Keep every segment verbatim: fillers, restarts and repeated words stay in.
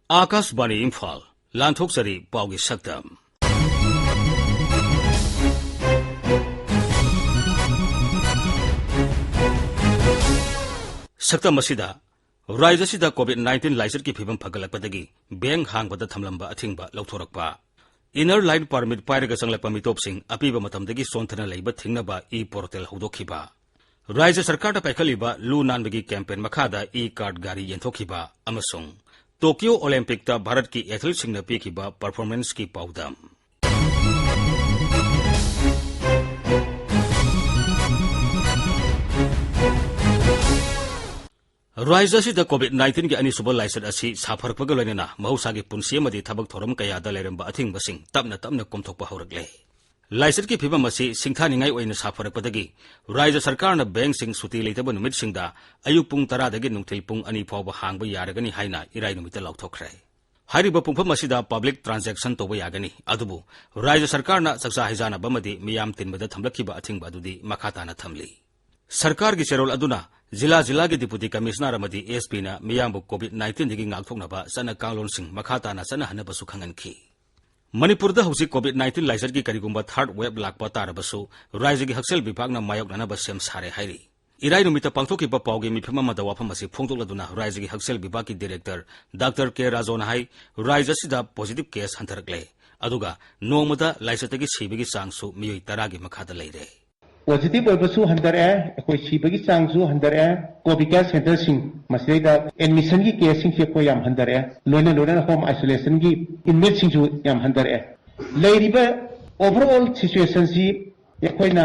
ꯑꯥꯀꯥꯁꯕꯥꯅꯤ ꯏꯝꯐꯥꯜ, ꯂꯥꯟꯊꯣꯛꯆꯔꯤ ꯄꯥꯎꯒꯤ ꯁꯛꯇꯝ꯫ ꯁꯛꯇꯝ ꯑꯁꯤꯗ ꯔꯥꯖ꯭ꯌ ꯑꯁꯤꯗ COVID nineteen ꯂꯥꯏꯆꯠꯀꯤ ꯐꯤꯕꯝ ꯐꯒꯠꯂꯛꯄꯗꯒꯤ ꯕꯦꯡꯛ ꯍꯥꯡꯕꯗ ꯊꯝꯂꯝꯕ ꯑꯊꯤꯡꯕ ꯂꯧꯊꯣꯔꯛꯄ, Inner Line Permit ꯄꯥꯏꯔꯒ ꯆꯪꯂꯛꯄ ꯃꯤꯇꯣꯞꯁꯤꯡ ꯑꯄꯤꯕ ꯃꯇꯝꯗꯒꯤ ꯆꯣꯟꯊꯅ ꯂꯩꯕ ꯊꯤꯡꯅꯕ e-portal ꯍꯧꯗꯣꯛꯈꯤꯕ, ꯔꯥꯖ꯭ꯌ ꯁꯔꯀꯥꯔꯅ ꯄꯥꯏꯈꯠꯂꯤꯕ ꯂꯨ ꯅꯥꯟꯕꯒꯤ campaign ꯃꯈꯥꯗ e-card ꯒꯥꯔꯤ ꯌꯦꯟꯊꯣꯛꯈꯤꯕ ꯑꯃꯁꯨꯡ Tokyo Olympicꯇ ꯚꯥꯔꯠꯀꯤ athleteꯁꯤꯡꯅ ꯄꯤꯈꯤꯕ performanceꯀꯤ ꯄꯥꯎꯗꯝ꯫ ꯔꯥꯖ꯭ꯌ ꯑꯁꯤꯗ COVID nineteenꯒꯤ ꯑꯅꯤꯁꯨꯕ ꯂꯥꯏꯆꯠ ꯑꯁꯤ ꯁꯥꯐꯔꯛꯄꯒ ꯂꯣꯏꯅꯅ ꯃꯍꯧꯁꯥꯒꯤ ꯄꯨꯟꯁꯤ ꯑꯃꯗꯤ ꯊꯕꯛ ꯊꯧꯔꯝ ꯀꯌꯥꯗ ꯂꯩꯔꯝꯕ ꯑꯊꯤꯡꯕꯁꯤꯡ ꯇꯞꯅ ꯇꯞꯅ ꯀꯣꯝꯊꯣꯛꯄ ꯍꯧꯔꯛꯂꯦ꯫ ꯂꯥꯏꯆꯠꯀꯤ ꯐꯤꯕꯝ ꯑꯁꯤ ꯁꯤꯡꯊꯥꯅꯤꯡꯉꯥꯏ ꯑꯣꯏꯅ ꯁꯥꯐꯔꯛꯄꯗꯒꯤ ꯔꯥꯖ꯭ꯌ ꯁꯔꯀꯥꯔꯅ ꯕꯦꯡꯛꯁꯤꯡ ꯁꯨꯇꯤ ꯂꯩꯇꯕ ꯅꯨꯃꯤꯠꯁꯤꯡꯗ ꯑꯌꯨꯛ ꯄꯨꯡ ꯇꯔꯥꯗꯒꯤ ꯅꯨꯡꯊꯤꯜ ꯄꯨꯡ ꯑꯅꯤ ꯐꯥꯎꯕ ꯍꯥꯡꯕ ꯌꯥꯔꯒꯅꯤ ꯍꯥꯏꯅ ꯏꯔꯥꯏ ꯅꯨꯃꯤꯠꯇ ꯂꯥꯎꯊꯣꯛꯈ꯭ꯔꯦ꯫ ꯍꯥꯏꯔꯤꯕ ꯄꯨꯡꯐꯝ ꯑꯁꯤꯗ public transaction ꯇꯧꯕ ꯌꯥꯒꯅꯤ, ꯑꯗꯨꯕꯨ ꯔꯥꯖ꯭ꯌ ꯁꯔꯀꯥꯔꯅ ꯆꯥꯛꯆꯥ ꯍꯩꯖꯥꯅꯕ ꯑꯃꯗꯤ ꯃꯤꯌꯥꯝ ꯇꯤꯟꯕꯗ ꯊꯝꯂꯛꯈꯤꯕ ꯑꯊꯤꯡꯕ ꯑꯗꯨꯗꯤ ꯃꯈꯥ ꯇꯥꯅ ꯊꯝꯂꯤ꯫ ꯁꯔꯀꯥꯔꯒꯤ ꯆꯦꯔꯣꯜ ꯑꯗꯨꯅ ꯖꯤꯂꯥ ꯖꯤꯂꯥꯒꯤ Deputy Commissioner ꯑꯃꯗꯤ SPꯅ ꯃꯤꯌꯥꯝꯕꯨ COVID nineteenꯗꯒꯤ ꯉꯥꯛꯊꯣꯛꯅꯕ ꯆꯠꯅ ꯀꯥꯡꯂꯣꯟꯁꯤꯡ ꯃꯈꯥ ꯇꯥꯅ ꯆꯠꯅꯍꯟꯅꯕꯁꯨ ꯈꯪꯍꯟꯈꯤ꯫ ꯃꯅꯤꯄꯨꯔꯗ ꯍꯧꯖꯤꯛ COVID nineteen ꯂꯥꯏꯆꯠꯀꯤ ꯀꯔꯤꯒꯨꯝꯕ third wave ꯂꯥꯛꯄ ꯇꯥꯔꯕꯁꯨ ꯔꯥꯖ꯭ꯌꯒꯤ ꯍꯛꯁꯦꯜ ꯕꯤꯚꯥꯒꯅ ꯃꯥꯌꯣꯛꯅꯅꯕ ꯁꯦꯝ ꯁꯥꯔꯦ ꯍꯥꯏꯔꯤ꯫ ꯏꯔꯥꯏ ꯅꯨꯃꯤꯠꯇ ꯄꯥꯡꯊꯣꯛꯈꯤꯕ ꯄꯥꯎꯒꯤ ꯃꯤꯐꯝ ꯑꯃꯗ ꯋꯥꯐꯝ ꯑꯁꯤ ꯐꯣꯡꯗꯣꯛꯂꯗꯨꯅ ꯔꯥꯖ꯭ꯌꯒꯤ ꯍꯛꯁꯦꯜ ꯕꯤꯚꯥꯒꯀꯤ Director Doctor K ꯔꯥꯖꯣꯅ ꯍꯥꯏ, ꯔꯥꯖ꯭ꯌ ꯑꯁꯤꯗ positive case ꯍꯟꯊꯔꯛꯂꯦ, ꯑꯗꯨꯒ ꯅꯣꯡꯃꯗ ꯂꯥꯏꯆꯠꯇꯒꯤ ꯁꯤꯕꯒꯤ ꯆꯥꯡꯁꯨ ꯃꯤꯑꯣꯏ ꯇꯔꯥꯒꯤ ꯃꯈꯥꯗ ꯂꯩꯔꯦ꯫ Positive ꯑꯣꯏꯕꯁꯨ ꯍꯟꯊꯔꯛꯑꯦ, ꯑꯩꯈꯣꯏ ꯁꯤꯕꯒꯤ ꯆꯥꯡꯁꯨ ꯍꯟꯊꯔꯛꯑꯦ꯫ COVID care centreꯁꯤꯡ, ꯃꯁꯤꯗꯩꯗ admissionꯒꯤ caseꯁꯤꯡꯁꯤ ꯑꯩꯈꯣꯏ ꯌꯥꯝ ꯍꯟꯊꯔꯛꯑꯦ꯫ ꯂꯣꯏꯅ ꯂꯣꯏꯅꯅ home isolationꯒꯤ inmateꯁꯤꯡꯁꯨ ꯌꯥꯝ ꯍꯟꯊꯔꯛꯑꯦ꯫ ꯂꯩꯔꯤꯕ overall situationꯁꯤ ꯑꯩꯈꯣꯏꯅ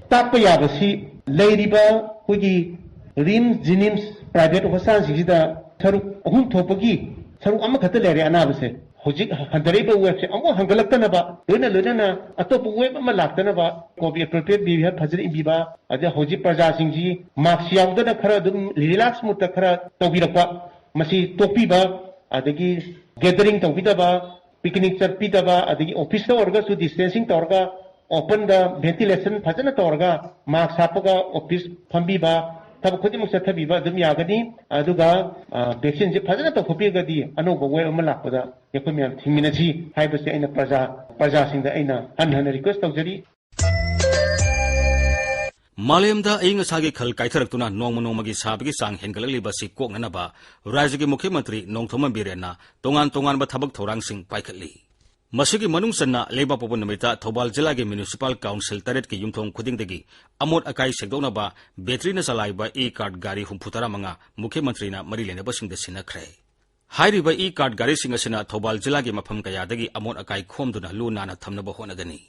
ꯇꯥꯛꯄ ꯌꯥꯕꯁꯤ, ꯂꯩꯔꯤꯕ ꯑꯩꯈꯣꯏꯒꯤ RIMS, JNIMS private hospitalꯁꯤꯡꯁꯤꯗ ꯁꯔꯨꯛ ꯑꯍꯨꯝ ꯊꯣꯛꯄꯒꯤ ꯁꯔꯨꯛ ꯑꯃꯈꯛꯇ ꯂꯩꯔꯦ ꯑꯅꯥꯕꯁꯦ꯫ ꯍꯧꯖꯤꯛ ꯍꯟꯊꯔꯛꯏꯕ waveꯁꯦ ꯑꯃꯨꯛ ꯍꯟꯒꯠꯂꯛꯇꯅꯕ, ꯂꯣꯏꯅ ꯂꯣꯏꯅꯅ ꯑꯇꯣꯞꯄ wave ꯑꯃ ꯂꯥꯛꯇꯅꯕ COVID appropriate behavior ꯐꯖꯅ ꯏꯟꯕꯤꯕ, ꯑꯗꯩ ꯍꯧꯖꯤꯛ ꯄ꯭ꯔꯖꯥꯁꯤꯡꯁꯤ mask ꯌꯥꯎꯗꯅ ꯈꯔ ꯑꯗꯨꯝ relax moodꯇ ꯈꯔ ꯇꯧꯕꯤꯔꯛꯄ, ꯃꯁꯤ ꯇꯣꯛꯄꯤꯕ, ꯑꯗꯒꯤ gathering ꯇꯧꯕꯤꯗꯕ, picnic ꯆꯠꯄꯤꯗꯕ, ꯑꯗꯒꯤ officeꯇ ꯑꯣꯏꯔꯒꯁꯨ distancing ꯇꯧꯔꯒ openꯗ ventilation ꯐꯖꯅ ꯇꯧꯔꯒ mask ꯍꯥꯞꯄꯒ office ꯐꯝꯕꯤꯕ, ꯊꯕꯛ ꯈꯨꯗꯤꯡꯃꯛ ꯆꯠꯊꯕꯤꯕ ꯑꯗꯨꯝ ꯌꯥꯒꯅꯤ꯫ ꯑꯗꯨꯒ, ꯑ, vaccine ꯁꯦ ꯐꯖꯅ ꯇꯧꯊꯣꯛꯄꯤꯔꯒꯗꯤ ꯑꯅꯧꯕ wave ꯑꯃ ꯂꯥꯛꯄꯗ ꯑꯩꯈꯣꯏ ꯃꯌꯥꯝ ꯊꯤꯡꯃꯤꯟꯅꯁꯤ ꯍꯥꯏꯕꯁꯦ ꯑꯩꯅ ꯄ꯭ꯔꯖꯥ, ꯄ꯭ꯔꯖꯥꯁꯤꯡꯗ ꯑꯩꯅ ꯍꯟꯅ ꯍꯟꯅ request ꯇꯧꯖꯔꯤ꯫ ꯃꯥꯂꯦꯝꯗ ꯑꯏꯪ ꯑꯁꯥꯒꯤ ꯈꯜ ꯀꯥꯏꯊꯔꯛꯇꯨꯅ ꯅꯣꯡꯃ ꯅꯣꯡꯃꯒꯤ ꯁꯥꯕꯒꯤ ꯆꯥꯡ ꯍꯦꯟꯒꯠꯂꯛꯂꯤꯕ ꯑꯁꯤ ꯀꯣꯛꯅꯅꯕ ꯔꯥꯖ꯭ꯌꯒꯤ ꯃꯨꯈ꯭ꯌ ꯃꯟꯇ꯭ꯔꯤ ꯅꯣꯡꯊꯣꯝꯕꯝ ꯕꯤꯔꯦꯟꯅ ꯇꯣꯉꯥꯟ ꯇꯣꯉꯥꯟꯕ ꯊꯕꯛ ꯊꯧꯔꯥꯡꯁꯤꯡ ꯄꯥꯏꯈꯠꯂꯤ꯫ ꯃꯁꯤꯒꯤ ꯃꯅꯨꯡ ꯆꯟꯅ ꯂꯩꯕꯥꯛꯄꯣꯛꯄ ꯅꯨꯃꯤꯠꯇ ꯊꯧꯕꯥꯜ ꯖꯤꯂꯥꯒꯤ municipal council ꯇꯔꯦꯠꯀꯤ ꯌꯨꯝꯊꯣꯡ ꯈꯨꯗꯤꯡꯗꯒꯤ ꯑꯃꯣꯠ ꯑꯀꯥꯏ ꯁꯦꯡꯗꯣꯛꯅꯕ battery ꯅ ꯆꯂꯥꯏꯕ e-cart ꯒꯥꯔꯤ ꯍꯨꯝꯐꯨ ꯇꯔꯥꯃꯉꯥ ꯃꯨꯈ꯭ꯌ ꯃꯟꯇ꯭ꯔꯤꯅ ꯃꯔꯤ ꯂꯩꯅꯕꯁꯤꯡꯗ ꯁꯤꯟꯅꯈ꯭ꯔꯦ꯫ ꯍꯥꯏꯔꯤꯕ e-cart ꯒꯥꯔꯤꯁꯤꯡ ꯑꯁꯤꯅ ꯊꯧꯕꯥꯜ ꯖꯤꯂꯥꯒꯤ ꯃꯐꯝ ꯀꯌꯥꯗꯒꯤ ꯑꯃꯣꯠ ꯑꯀꯥꯏ ꯈꯣꯝꯗꯨꯅ ꯂꯨ ꯅꯥꯟꯅ ꯊꯝꯅꯕ ꯍꯣꯠꯅꯒꯅꯤ꯫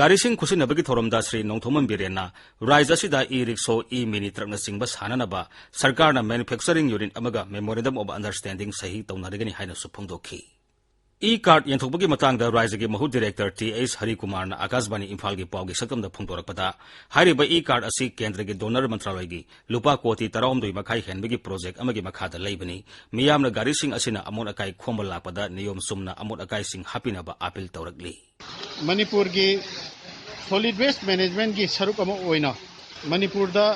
ꯒꯥꯔꯤꯁꯤꯡ ꯈꯨꯠꯁꯤꯟꯅꯕꯒꯤ ꯊꯧꯔꯝꯗ ꯁ꯭ꯔꯤ ꯅꯣꯡꯊꯣꯝꯕꯝ ꯕꯤꯔꯦꯟꯅ ꯔꯥꯖ꯭ꯌ ꯑꯁꯤꯗ e-rickshaw, e-mini truck ꯅꯆꯤꯡꯕ ꯁꯥꯅꯅꯕ ꯁꯔꯀꯥꯔꯅ manufacturing unit ꯑꯃꯒ memorandum of understanding ꯁꯍꯤ ꯇꯧꯅꯔꯒꯅꯤ ꯍꯥꯏꯅꯁꯨ ꯐꯣꯡꯗꯣꯛꯈꯤ꯫ E-cart ꯌꯦꯟꯊꯣꯛꯄꯒꯤ ꯃꯇꯥꯡꯗ ꯔꯥꯖ꯭ꯌꯒꯤ ꯃꯍꯨꯠ director ꯇꯤ ꯑꯩꯆ ꯍꯔꯤꯀꯨꯃꯥꯔꯅ ꯑꯥꯀꯥꯁꯕꯥꯅꯤ ꯏꯝꯐꯥꯜꯒꯤ ꯄꯥꯎꯒꯤ ꯁꯛꯇꯝꯗ ꯐꯣꯡꯗꯣꯔꯛꯄꯗ, ꯍꯥꯏꯔꯤꯕ e-cart ꯑꯁꯤ ꯀꯦꯟꯗ꯭ꯔꯒꯤ DoNER ꯃꯟꯇ꯭ꯔꯥꯂꯌꯒꯤ ꯂꯨꯄꯥ ꯀꯣꯇꯤ ꯇꯔꯥꯍꯨꯝꯗꯣꯏ ꯃꯈꯥꯏ ꯍꯦꯟꯕꯒꯤ project ꯑꯃꯒꯤ ꯃꯈꯥꯗ ꯂꯩꯕꯅꯤ꯫ ꯃꯤꯌꯥꯝꯅ ꯒꯥꯔꯤꯁꯤꯡ ꯑꯁꯤꯅ ꯑꯃꯣꯠ ꯑꯀꯥꯏ ꯈꯣꯝꯕ ꯂꯥꯛꯄꯗ ꯅꯤꯌꯣꯝ ꯆꯨꯝꯅ ꯑꯃꯣꯠ ꯑꯀꯥꯏꯁꯤꯡ ꯍꯥꯞꯄꯤꯅꯕ appeal ꯇꯧꯔꯛꯂꯤ꯫ ꯃꯅꯤꯄꯨꯔꯒꯤ solid waste management ꯀꯤ ꯁꯔꯨꯛ ꯑꯃ ꯑꯣꯏꯅ ꯃꯅꯤꯄꯨꯔꯗ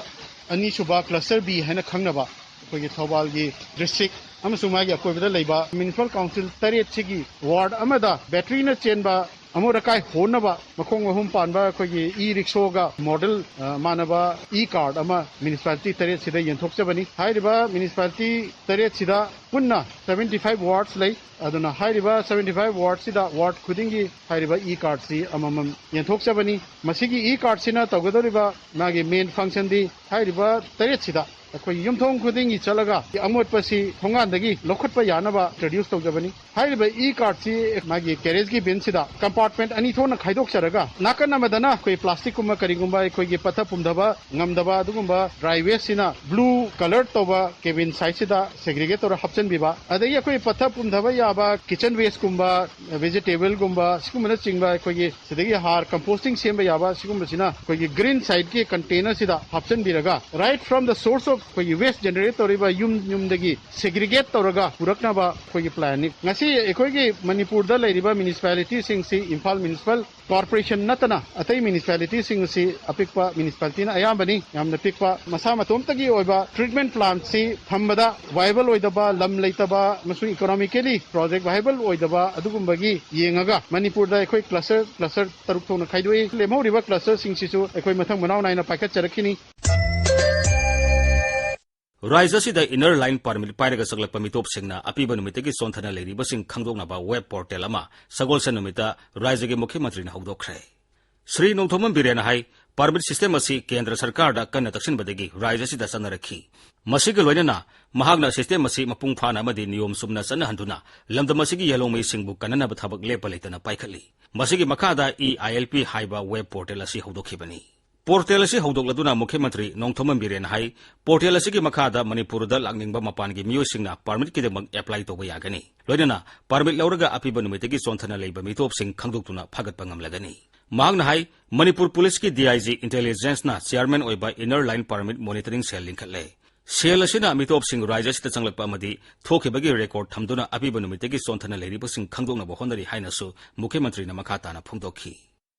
ꯑꯅꯤꯁꯨꯕ cluster B ꯍꯥꯏꯅ ꯈꯪꯅꯕ ꯑꯩꯈꯣꯏꯒꯤ ꯊꯧꯕꯥꯜꯒꯤ district ꯑꯃꯁꯨꯡ ꯃꯥꯒꯤ ꯑꯀꯣꯏꯕꯗ ꯂꯩꯕ municipal council ꯇꯔꯦꯠꯁꯤꯒꯤ ward ꯑꯃꯗ battery ꯅ ꯆꯦꯟꯕ ꯑꯃꯣꯠ ꯑꯀꯥꯏ ꯍꯣꯟꯅꯕ ꯃꯈꯣꯡ ꯑꯍꯨꯝ ꯄꯥꯟꯕ ꯑꯩꯈꯣꯏꯒꯤ e-rickshaw ꯒ model, ꯑ, ꯃꯥꯟꯅꯕ e-cart ꯑꯃ municipality ꯇꯔꯦꯠꯁꯤꯗ ꯌꯦꯟꯊꯣꯛꯆꯕꯅꯤ꯫ ꯍꯥꯏꯔꯤꯕ municipality ꯇꯔꯦꯠꯁꯤꯗ ꯄꯨꯟꯅ seventy five wards ꯂꯩ꯫ ꯑꯗꯨꯅ ꯍꯥꯏꯔꯤꯕ seventy five ward ꯁꯤꯗ ward ꯈꯨꯗꯤꯡꯒꯤ ꯍꯥꯏꯔꯤꯕ e-cart ꯁꯤ ꯑꯃꯃꯝ ꯌꯦꯟꯊꯣꯛꯆꯕꯅꯤ꯫ ꯃꯁꯤꯒꯤ e-cart ꯁꯤꯅ ꯇꯧꯒꯗꯧꯔꯤꯕ ꯃꯥꯒꯤ main function ꯗꯤ ꯍꯥꯏꯔꯤꯕ ꯇꯔꯦꯠꯁꯤꯗ ꯑꯩꯈꯣꯏ ꯌꯨꯝꯊꯣꯡ ꯈꯨꯗꯤꯡꯒꯤ ꯆꯠꯂꯒ ꯑꯃꯣꯠꯄꯁꯤ ꯊꯣꯡꯒꯥꯟꯗꯒꯤ ꯂꯧꯈꯠꯄ ꯌꯥꯅꯕ introduce ꯇꯧꯖꯕꯅꯤ꯫ ꯍꯥꯏꯔꯤꯕ e-cart ꯁꯤ ꯃꯥꯒꯤ carriage ꯀꯤ bin ꯁꯤꯗ compartment ꯑꯅꯤ ꯊꯣꯛꯅ ꯈꯥꯏꯗꯣꯛꯆꯔꯒ, ꯅꯥꯀꯟ ꯑꯃꯗꯅ ꯑꯩꯈꯣꯏ plastic ꯀꯨꯝꯕ ꯀꯔꯤꯒꯨꯝꯕ ꯑꯩꯈꯣꯏꯒꯤ ꯄꯠꯊ ꯄꯨꯝꯊꯕ ꯉꯝꯗꯕ ꯑꯗꯨꯒꯨꯝꯕ dry waste ꯁꯤꯅ blue colour ꯇꯧꯕ cabin side ꯁꯤꯗ segregate ꯇꯧꯔ ꯍꯥꯞꯆꯤꯟꯕꯤꯕ, ꯑꯗꯒꯤ ꯑꯩꯈꯣꯏ ꯄꯠꯊ ꯄꯨꯝꯊꯕ ꯌꯥꯕ kitchen waste ꯀꯨꯝꯕ, vegetable ꯒꯨꯝꯕ, ꯁꯤꯒꯨꯝꯕꯅꯆꯤꯡꯕ ꯑꯩꯈꯣꯏꯒꯤ ꯁꯤꯗꯒꯤ ꯍꯥꯔ composting ꯁꯦꯝꯕ ꯌꯥꯕ ꯁꯤꯒꯨꯝꯕꯁꯤꯅ ꯑꯩꯈꯣꯏꯒꯤ green side ꯀꯤ container ꯁꯤꯗ ꯍꯥꯞꯆꯤꯟꯕꯤꯔꯒ, right from the source of ꯑꯩꯈꯣꯏꯒꯤ ꯋꯦꯁ ꯖꯦꯅꯦꯔꯦꯠ ꯇꯧꯔꯤꯕ ꯌꯨꯝ ꯌꯨꯝꯗꯒꯤ ꯁꯦꯒ꯭ꯔꯤꯒꯦꯠ ꯇꯧꯔꯒ ꯄꯨꯔꯛꯅꯕ ꯑꯩꯈꯣꯏꯒꯤ ꯄ꯭ꯂꯥꯟꯅꯤ꯫ ꯉꯁꯤ ꯑꯩꯈꯣꯏꯒꯤ ꯃꯅꯤꯄꯨꯔꯗ ꯂꯩꯔꯤꯕ ꯃ꯭ꯌꯨꯅꯤꯁꯤꯄꯥꯂꯤꯇꯤꯁꯤꯡꯁꯤ ꯏꯝꯐꯥꯜ ꯃ꯭ꯌꯨꯅꯤꯁꯤꯄꯥꯜ ꯀꯣꯔꯄꯣꯔꯦꯁꯟ ꯅꯠꯇꯅ ꯑꯇꯩ ꯃ꯭ꯌꯨꯅꯤꯁꯤꯄꯥꯂꯤꯇꯤꯁꯤꯡ ꯑꯁꯤ ꯑꯄꯤꯛꯄ ꯃ꯭ꯌꯨꯅꯤꯁꯤꯄꯥꯂꯤꯇꯤꯅ ꯑꯌꯥꯝꯕꯅꯤ꯫ ꯌꯥꯝꯅ ꯄꯤꯛꯄ, ꯃꯁꯥ ꯃꯇꯣꯝꯇꯒꯤ ꯑꯣꯏꯕ ꯇ꯭ꯔꯤꯠꯃꯦꯟ ꯄ꯭ꯂꯥꯟꯠꯁꯤ ꯊꯝꯕꯗ ꯋꯥꯏꯕꯜ ꯑꯣꯏꯗꯕ, ꯂꯝ ꯂꯩꯇꯕ ꯑꯃꯁꯨꯡ ꯏꯀꯣꯅꯣꯃꯤꯀꯦꯂꯤ ꯄ꯭ꯔꯣꯖꯦꯛ ꯋꯥꯏꯕꯜ ꯑꯣꯏꯗꯕ ꯑꯗꯨꯒꯨꯝꯕꯒꯤ ꯌꯦꯡꯉꯒ ꯃꯅꯤꯄꯨꯔꯗ ꯑꯩꯈꯣꯏ ꯀ꯭ꯂꯁꯇꯔ, ꯀ꯭ꯂꯁꯇꯔ ꯇꯔꯨꯛ ꯊꯣꯛꯅ ꯈꯥꯏꯗꯣꯛꯏ꯫ ꯂꯦꯝꯍꯧꯔꯤꯕ ꯀ꯭ꯂꯁꯇꯔꯁꯤꯡꯁꯤꯁꯨ ꯑꯩꯈꯣꯏ ꯃꯊꯪ ꯃꯅꯥꯎ ꯅꯥꯏꯅ ꯄꯥꯏꯈꯠꯆꯔꯛꯈꯤꯅꯤ꯫ ꯔꯥꯖ꯭ꯌ ꯑꯁꯤꯗ ꯏꯅꯔ ꯂꯥꯏꯟ ꯄꯥꯔꯃꯤꯠ ꯄꯥꯏꯔꯒ ꯆꯪꯂꯛꯄ ꯃꯤꯇꯣꯞꯁꯤꯡꯅ ꯑꯄꯤꯕ ꯅꯨꯃꯤꯠꯇꯒꯤ ꯆꯣꯟꯊꯅ ꯂꯩꯔꯤꯕꯁꯤꯡ ꯈꯪꯗꯣꯛꯅꯕ ꯋꯦꯕ ꯄꯣꯔꯇꯦꯜ ꯑꯃ ꯁꯒꯣꯜꯁꯦꯟ ꯅꯨꯃꯤꯠꯇ ꯔꯥꯖ꯭ꯌꯒꯤ ꯃꯨꯈ꯭ꯌ ꯃꯟꯇ꯭ꯔꯤꯅ ꯍꯧꯗꯣꯛꯈ꯭ꯔꯦ꯫ ꯁ꯭ꯔꯤ ꯅꯣꯡꯊꯣꯝꯕꯝ ꯕꯤꯔꯦꯟꯅ ꯍꯥꯏ, ꯄꯥꯔꯃꯤꯠ ꯁꯤꯁꯇꯦꯝ ꯑꯁꯤ ꯀꯦꯟꯗ꯭ꯔ ꯁꯔꯀꯥꯔꯗ ꯀꯟꯅ ꯇꯛꯁꯤꯟꯕꯗꯒꯤ ꯔꯥꯖ꯭ꯌ ꯑꯁꯤꯗ ꯆꯠꯅꯔꯛꯈꯤ꯫ ꯃꯁꯤꯒ ꯂꯣꯏꯅꯅ ꯃꯍꯥꯛꯅ ꯁꯤꯁꯇꯦꯝ ꯑꯁꯤ ꯃꯄꯨꯡ ꯐꯥꯅ ꯑꯃꯗꯤ ꯅꯤꯌꯣꯝ ꯆꯨꯝꯅ ꯆꯠꯅꯍꯟꯗꯨꯅ ꯂꯝꯗꯝ ꯑꯁꯤꯒꯤ ꯌꯦꯜꯍꯧꯃꯤꯁꯤꯡꯕꯨ ꯀꯟꯅꯅꯕ ꯊꯕꯛ ꯂꯦꯞꯄ ꯂꯩꯇꯅ ꯄꯥꯏꯈꯠꯂꯤ꯫ ꯃꯁꯤꯒꯤ ꯃꯈꯥꯗ ꯏ ꯑꯥꯏ ꯑꯦꯜ ꯄꯤ ꯍꯥꯏꯕ ꯋꯦꯕ ꯄꯣꯔꯇꯦꯜ ꯑꯁꯤ ꯍꯧꯗꯣꯛꯈꯤꯕꯅꯤ꯫ ꯄꯣꯔꯇꯦꯜ ꯑꯁꯤ ꯍꯧꯗꯣꯛꯂꯗꯨꯅ ꯃꯨꯈ꯭ꯌ ꯃꯟꯇ꯭ꯔꯤ ꯅꯣꯡꯊꯣꯝꯕꯝ ꯕꯤꯔꯦꯟꯅ ꯍꯥꯏ, ꯄꯣꯔꯇꯦꯜ ꯑꯁꯤꯒꯤ ꯃꯈꯥꯗ ꯃꯅꯤꯄꯨꯔꯗ ꯂꯥꯛꯅꯤꯡꯕ ꯃꯄꯥꯟꯒꯤ ꯃꯤꯑꯣꯏꯁꯤꯡꯅ ꯄꯥꯔꯃꯤꯠꯀꯤꯗꯃꯛ ꯑꯦꯄ꯭ꯂꯥꯏ ꯇꯧꯕ ꯌꯥꯒꯅꯤ꯫ ꯂꯣꯏꯅꯅ ꯄꯥꯔꯃꯤꯠ ꯂꯧꯔꯒ ꯑꯄꯤꯕ ꯅꯨꯃꯤꯠꯇꯒꯤ ꯆꯣꯟꯊꯅ ꯂꯩꯕ ꯃꯤꯇꯣꯞꯁꯤꯡ ꯈꯪꯗꯣꯛꯇꯨꯅ ꯐꯥꯒꯠꯄ ꯉꯝꯂꯒꯅꯤ꯫ ꯃꯍꯥꯛꯅ ꯍꯥꯏ, ꯃꯅꯤꯄꯨꯔ ꯄꯨꯂꯤꯁꯀꯤ ꯗꯤ ꯑꯥꯏ ꯖꯤ ꯏꯟꯇꯦꯂꯤꯖꯦꯟꯁꯅ ꯆꯤꯌꯥꯔꯃꯦꯟ ꯑꯣꯏꯕ ꯏꯅꯔ ꯂꯥꯏꯟ ꯄꯥꯔꯃꯤꯠ ꯃꯣꯅꯤꯇꯔꯤꯡ ꯁꯦꯜ ꯂꯤꯡꯈꯠꯂꯦ꯫ ꯁꯦꯜ ꯑꯁꯤꯅ ꯃꯤꯇꯣꯞꯁꯤꯡ ꯔꯥꯖ꯭ꯌ ꯑꯁꯤꯗ ꯆꯪꯂꯛꯄ ꯑꯃꯗꯤ ꯊꯣꯛꯈꯤꯕꯒꯤ ꯔꯦꯀꯣꯔꯗ ꯊꯝꯗꯨꯅ ꯑꯄꯤꯕ ꯅꯨꯃꯤꯠꯇꯒꯤ ꯆꯣꯟꯊꯅ ꯂꯩꯔꯤꯕꯁꯤꯡ ꯈꯪꯗꯣꯛꯅꯕ ꯍꯣꯠꯅꯔꯤ ꯍꯥꯏꯅꯁꯨ ꯃꯨꯈ꯭ꯌ ꯃꯟꯇ꯭ꯔꯤꯅ ꯃꯈꯥ ꯇꯥꯅ ꯐꯣꯡꯗꯣꯛꯈꯤ꯫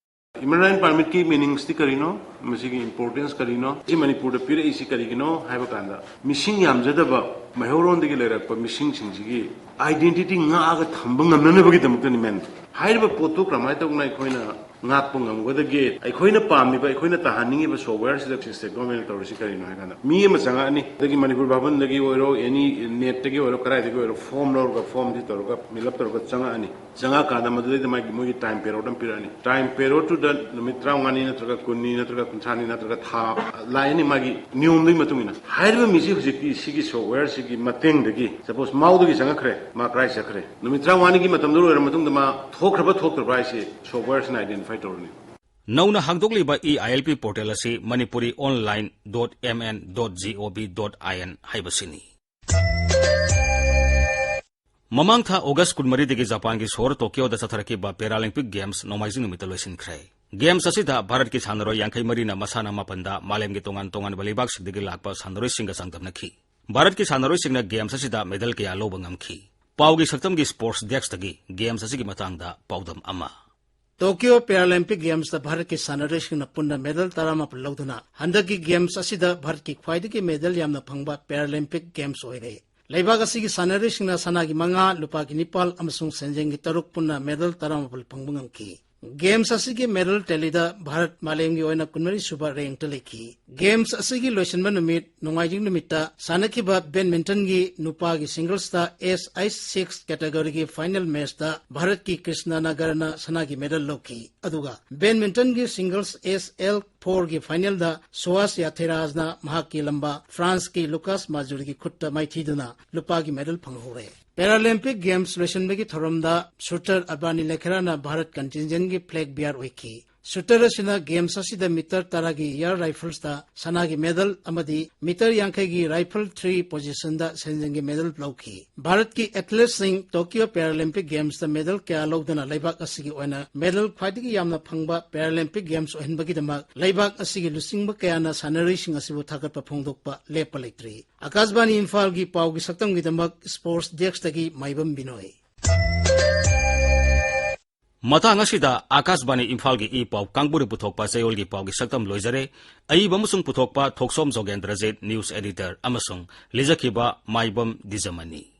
ꯏꯅꯔ ꯂꯥꯏꯟ ꯄꯥꯔꯃꯤꯠꯀꯤ ꯃꯤꯅꯤꯡꯁꯇꯤ ꯀꯔꯤꯅꯣ? ꯃꯁꯤꯒꯤ ꯏꯝꯄꯣꯔꯇꯦꯟꯁ ꯀꯔꯤꯅꯣ? ꯁꯤ ꯃꯅꯤꯄꯨꯔꯗ ꯄꯤꯔꯛꯏꯁꯤ ꯀꯔꯤꯒꯤꯅꯣ ꯍꯥꯏꯕ ꯀꯥꯟꯗ, ꯃꯤꯁꯤꯡ ꯌꯥꯝꯖꯗꯕ ꯃꯩꯍꯧꯔꯣꯟꯗꯒꯤ ꯂꯩꯔꯛꯄ ꯃꯤꯁꯤꯡꯁꯤꯡꯁꯤꯒꯤ ꯑꯥꯏꯗꯦꯟꯇꯤꯇꯤ ꯉꯥꯛꯑꯒ ꯊꯝꯕ ꯉꯝꯅꯅꯕꯒꯤꯗꯃꯛꯇꯅꯤ, ꯃꯦꯟ꯫ ꯍꯥꯏꯔꯤꯕ ꯄꯣꯠꯇꯨ ꯀꯔꯝꯍꯥꯏꯅ ꯇꯧꯗꯅ ꯑꯩꯈꯣꯏꯅ ꯉꯥꯛꯄ ꯉꯝꯒꯗꯒꯦ? ꯑꯩꯈꯣꯏꯅ ꯄꯥꯝꯃꯤꯕ, ꯑꯩꯈꯣꯏꯅ ꯇꯥꯍꯟꯅꯤꯡꯉꯤꯕ ꯁꯣꯐꯋꯦꯌꯔꯁꯤꯗ ꯁ꯭ꯇꯦꯠ ꯒꯣꯔꯃꯦꯟꯅ ꯇꯧꯔꯤꯁꯤ ꯀꯔꯤꯅꯣ ꯍꯥꯏ ꯀꯥꯟꯗ, ꯃꯤ ꯑꯃ ꯆꯪꯉꯛꯑꯅꯤ, ꯑꯗꯒꯤ ꯃꯅꯤꯄꯨꯔ ꯚꯕꯟꯗꯒꯤ ꯑꯣꯏꯔꯣ, ꯑꯦꯅꯤ ꯅꯦꯠꯇꯒꯤ ꯑꯣꯏꯔꯣ, ꯀꯗꯥꯏꯗꯒꯤ ꯑꯣꯏꯔꯣ, ꯐꯣꯝ ꯂꯧꯔꯒ, ꯐꯣꯝꯁꯤ ꯇꯧꯔꯒ, ꯐꯤꯜ ꯑꯞ ꯇꯧꯔꯒ ꯆꯪꯉꯛꯑꯅꯤ꯫ ꯆꯪꯉꯛꯑꯀꯥꯟꯗ ꯃꯗꯨꯗꯩꯗ ꯃꯥꯒꯤ, ꯃꯣꯏꯒꯤ ꯇꯥꯏꯝ ꯄꯦꯔꯣꯠ ꯑꯃ ꯄꯤꯔꯛꯑꯅꯤ꯫ ꯇꯥꯏꯝ ꯄꯦꯔꯣꯠꯇꯨꯗ ꯅꯨꯃꯤꯠ ꯇꯔꯥꯃꯉꯥꯅꯤ ꯅꯠꯇ꯭ꯔꯒ ꯀꯨꯟꯅꯤ ꯅꯠꯇ꯭ꯔꯒ ꯀꯨꯟꯊ꯭ꯔꯥꯅꯤ ꯅꯠꯇ꯭ꯔꯒ ꯊꯥ ꯂꯥꯛꯑꯅꯤ, ꯃꯥꯒꯤ ꯅꯤꯌꯣꯝꯗꯨꯒꯤ ꯃꯇꯨꯡ ꯏꯟꯅ꯫ ꯍꯥꯏꯔꯤꯕ ꯃꯤꯁꯤ ꯍꯧꯖꯤꯛꯇꯤ ꯁꯤꯒꯤ ꯁꯣꯐꯋꯦꯌꯔꯁꯤꯒꯤ ꯃꯇꯦꯡꯗꯒꯤ, ꯁꯄꯣꯁ ꯃꯥꯎꯗꯒꯤ ꯆꯪꯉꯛꯈ꯭ꯔꯦ, ꯃꯥ ꯀꯗꯥꯏ ꯆꯠꯈ꯭ꯔꯦ, ꯅꯨꯃꯤꯠ ꯇꯔꯥꯃꯉꯥꯅꯤꯒꯤ ꯃꯇꯝꯗ ꯂꯣꯏꯔ ꯃꯇꯨꯡꯗ ꯃꯥ ꯊꯣꯛꯈ꯭ꯔꯕ ꯊꯣꯛꯇ꯭ꯔꯕ꯭ꯔꯥ ꯍꯥꯏꯁꯤ ꯁꯣꯐꯋꯦꯌꯔꯁꯤꯅ ꯑꯥꯏꯗꯦꯟꯇꯤꯐꯥꯏ ꯇꯧꯔꯅꯤ꯫ ꯅꯧꯅ ꯍꯥꯡꯗꯣꯛꯂꯤꯕ ꯏ ꯑꯥꯏ ꯑꯦꯜ ꯄꯤ ꯄꯣꯔꯇꯦꯜ ꯑꯁꯤ manipuri online dot M N dot G O V dot I N ꯍꯥꯏꯕꯁꯤꯅꯤ꯫ ꯃꯃꯥꯡ ꯊꯥ ꯑꯣꯒꯁ ꯀꯨꯟꯃꯔꯤꯗꯒꯤ ꯖꯄꯥꯟꯒꯤ ꯁꯣꯍꯔ ꯇꯣꯀꯤꯌꯣꯗ ꯆꯠꯊꯔꯛꯈꯤꯕ ꯄꯦꯔꯥꯂꯤꯝꯄꯤꯛ ꯒꯦꯝꯁ ꯅꯣꯡꯃꯥꯏꯖꯤꯡ ꯅꯨꯃꯤꯠꯇ ꯂꯣꯏꯁꯤꯟꯈ꯭ꯔꯦ꯫ Games ꯑꯁꯤꯗ ꯚꯥꯔꯠꯀꯤ ꯁꯥꯟꯅꯔꯣꯏ ꯌꯥꯡꯈꯩ ꯃꯔꯤꯅ ꯃꯁꯥꯟꯅ ꯃꯥꯄꯟꯗ ꯃꯥꯂꯦꯝꯒꯤ ꯇꯣꯉꯥꯟ ꯇꯣꯉꯥꯟꯕ ꯂꯩꯕꯥꯛꯁꯤꯡꯗꯒꯤ ꯂꯥꯛꯄ ꯁꯥꯟꯅꯔꯣꯏꯁꯤꯡꯒ ꯆꯥꯡꯗꯝꯅꯈꯤ꯫ ꯚꯥꯔꯠꯀꯤ ꯁꯥꯟꯅꯔꯣꯏꯁꯤꯡꯅ games ꯑꯁꯤꯗ medal ꯀꯌꯥ ꯂꯧꯕ ꯉꯝꯈꯤ? ꯄꯥꯎꯒꯤ ꯁꯛꯇꯝꯒꯤ sports deskꯇꯒꯤ games ꯑꯁꯤꯒꯤ ꯃꯇꯥꯡꯗ ꯄꯥꯎꯗꯝ ꯑꯃ꯫ Tokyo Paralympic Gamesꯇ ꯚꯥꯔꯠꯀꯤ ꯁꯥꯟꯅꯔꯣꯏꯁꯤꯡꯅ ꯄꯨꯟꯅ medal ꯇꯔꯥꯃꯥꯄꯜ ꯂꯧꯗꯨꯅ ꯍꯟꯗꯛꯀꯤ games ꯑꯁꯤꯗ ꯚꯥꯔꯠꯀꯤ ꯈ꯭ꯋꯥꯏꯗꯒꯤ medal ꯌꯥꯝꯅ ꯐꯪꯕ Paralympic Games ꯑꯣꯏꯔꯦ꯫ ꯂꯩꯕꯥꯛ ꯑꯁꯤꯒꯤ ꯁꯥꯟꯅꯔꯣꯏꯁꯤꯡꯅ ꯁꯅꯥꯒꯤ ꯃꯉꯥ, ꯂꯨꯄꯥꯒꯤ ꯅꯤꯄꯥꯜ ꯑꯃꯁꯨꯡ ꯁꯦꯟꯖꯦꯡꯒꯤ ꯇꯔꯨꯛ ꯄꯨꯟꯅ medal ꯇꯔꯥꯃꯥꯄꯜ ꯐꯪꯕ ꯉꯝꯈꯤ꯫ Games ꯑꯁꯤꯒꯤ medal tallyꯗ ꯚꯥꯔꯠ ꯃꯥꯂꯦꯝꯒꯤ ꯑꯣꯏꯅ ꯀꯨꯟꯃꯔꯤ ꯁꯨꯕ rankꯇ ꯂꯩꯈꯤ꯫ Games ꯑꯁꯤꯒꯤ ꯂꯣꯏꯁꯤꯟꯕ ꯅꯨꯃꯤꯠ ꯅꯣꯡꯃꯥꯏꯖꯤꯡ ꯅꯨꯃꯤꯠꯇ ꯁꯥꯟꯅꯈꯤꯕ badmintonꯒꯤ ꯅꯨꯄꯥꯒꯤ singlesꯇ S H six categoryꯒꯤ final matchꯇ ꯚꯥꯔꯠꯀꯤ ꯀ꯭ꯔꯤꯁꯅ ꯅꯥꯒꯔꯅ ꯁꯅꯥꯒꯤ medal ꯂꯧꯈꯤ꯫ ꯑꯗꯨꯒ badmintonꯒꯤ singles S L fourꯒꯤ finalꯗ ꯁꯨꯍꯥꯁ ꯌꯥꯊꯤꯔꯥꯖꯅ ꯃꯍꯥꯛꯀꯤ ꯂꯝꯕꯥ ꯐ꯭ꯔꯥꯟꯁꯀꯤ ꯂꯨꯀꯥꯁ ꯃꯥꯖꯨꯔꯤꯒꯤ ꯈꯨꯠꯇ ꯃꯥꯏꯊꯤꯗꯨꯅ ꯂꯨꯄꯥꯒꯤ medal ꯐꯪꯍꯧꯔꯦ꯫ Paralympic Games ꯂꯣꯏꯁꯤꯟꯕꯒꯤ ꯊꯧꯔꯝꯗ shooter ꯑꯕꯥꯅꯤ ꯂꯦꯈꯦꯔꯥꯅ ꯚꯥꯔꯠ contingentꯒꯤ flag bearer ꯑꯣꯏꯈꯤ꯫ Shooter ꯑꯁꯤꯅ games ꯑꯁꯤꯗ meter ꯇꯔꯥꯒꯤ air riflesꯇ ꯁꯅꯥꯒꯤ medal ꯑꯃꯗꯤ meter ꯌꯥꯡꯈꯩꯒꯤ rifle three positionꯗ ꯁꯦꯟꯖꯦꯡꯒꯤ medal ꯂꯧꯈꯤ꯫ ꯚꯥꯔꯠꯀꯤ athleteꯁꯤꯡ Tokyo Paralympic Gamesꯇ medal ꯀꯌꯥ ꯂꯧꯗꯨꯅ ꯂꯩꯕꯥꯛ ꯑꯁꯤꯒꯤ ꯑꯣꯏꯅ medal ꯈ꯭ꯋꯥꯏꯗꯒꯤ ꯌꯥꯝꯅ ꯐꯪꯕ Paralympic Games ꯑꯣꯏꯍꯟꯕꯒꯤꯗꯃꯛ ꯂꯩꯕꯥꯛ ꯑꯁꯤꯒꯤ ꯂꯨꯆꯤꯡꯕ ꯀꯌꯥꯅ ꯁꯥꯟꯅꯔꯣꯏꯁꯤꯡ ꯑꯁꯤꯕꯨ ꯊꯥꯒꯠꯄ ꯐꯣꯡꯗꯣꯛꯄ ꯂꯦꯞꯄ ꯂꯩꯇ꯭ꯔꯤ꯫ ꯑꯀꯥꯁꯕꯥꯅꯤ ꯏꯝꯐꯥꯜꯒꯤ ꯄꯥꯎꯒꯤ ꯁꯛꯇꯝꯒꯤꯗꯃꯛ sports deskꯇꯒꯤ ꯃꯥꯏꯕꯝ ꯕꯤꯅꯣꯏ꯫ ꯃꯇꯥꯡ ꯑꯁꯤꯗ ꯑꯀꯥꯁꯕꯥꯅꯤ ꯏꯝꯐꯥꯜꯒꯤ ꯏ ꯄꯥꯎ ꯀꯥꯡꯕꯨꯅ ꯄꯨꯊꯣꯛꯄ ꯆꯌꯣꯜꯒꯤ ꯄꯥꯎꯒꯤ ꯁꯛꯇꯝ ꯂꯣꯏꯖꯔꯦ꯫ ꯑꯏꯕ ꯑꯃꯁꯨꯡ ꯄꯨꯊꯣꯛꯄ ꯊꯣꯛꯁꯣꯝ ꯖꯣꯒꯦꯟꯗ꯭ꯔꯖꯤꯠ, news editor, ꯑꯃꯁꯨꯡ ꯂꯤꯖꯈꯤꯕ ꯃꯥꯏꯕꯝ ꯗꯤꯖꯃꯅꯤ꯫